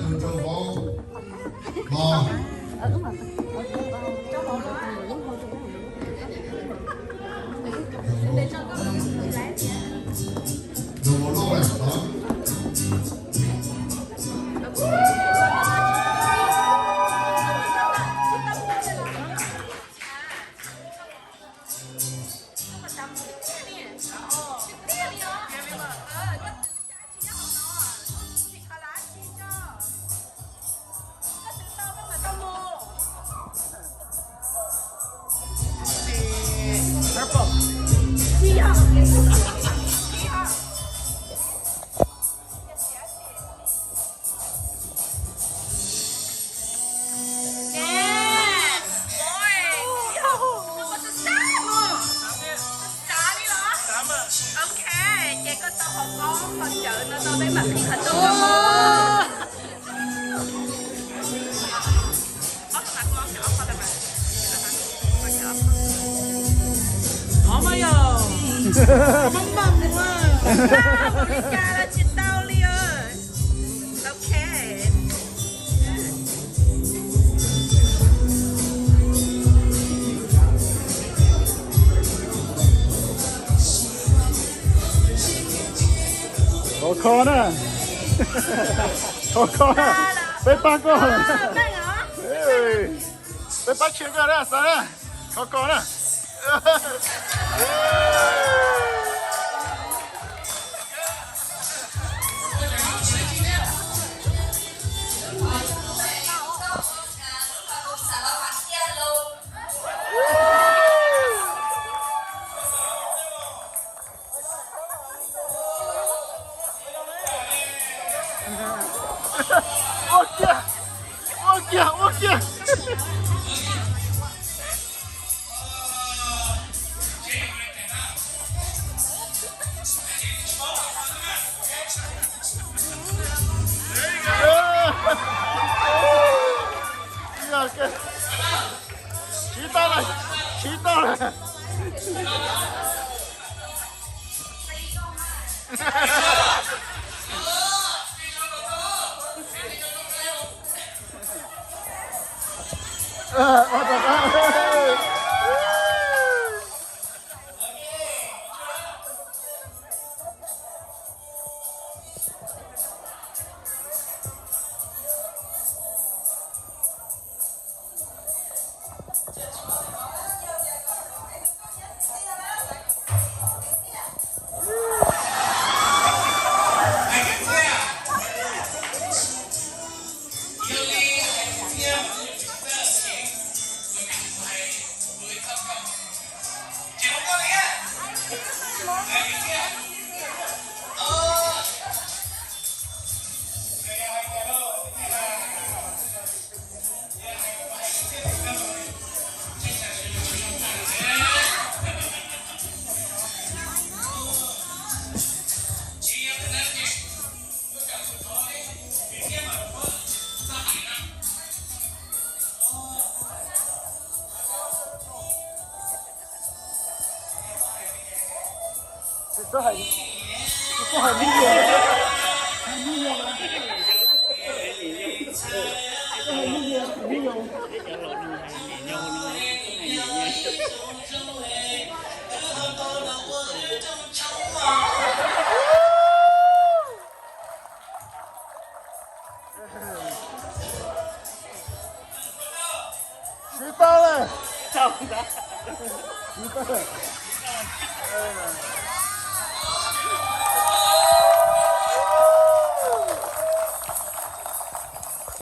Rau vauv, no. Rau vauv loj lawm, no. Ok, ces koj tau hauv koob qhov cawv no tau peb mam qhib qhov rooj. Ob mas yog, Amelikas los tsis tau li. Ok. Khov kho na. Khov kho na. Peb pab koj. Peb pab tshia koj na, xav na. Khov kho na. Ua kiag, ua kiag, ua kiag. Siv tau lawm, siv tau lawm. Siv tau lawm. Siv tau lawm.